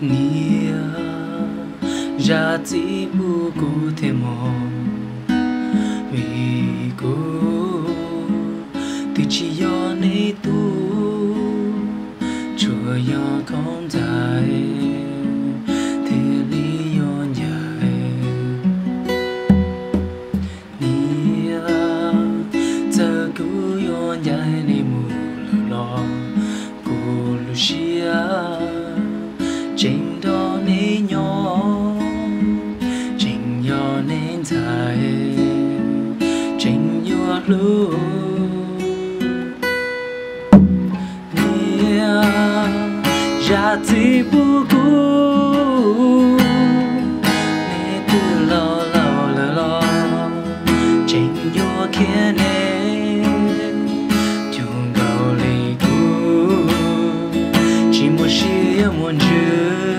Niam, zam txim pub kuv thiab mog, vim kuv twb tsis yog nej tub, tsuas yog koj ntxhais thiaj li yuav ncaim. Niam, txawm kuv yuav ncaim nej mus lawm los kuv lub siab tseem nrog nej nyob, tseem yog nej ntxhais, tseem yuav hlub. Niam, zam txim pub kuv, nej twb laus laus lawm los tseem yuav khiav nej, cuag nkaus li kuv tsis muaj sia yuav mus ntsib.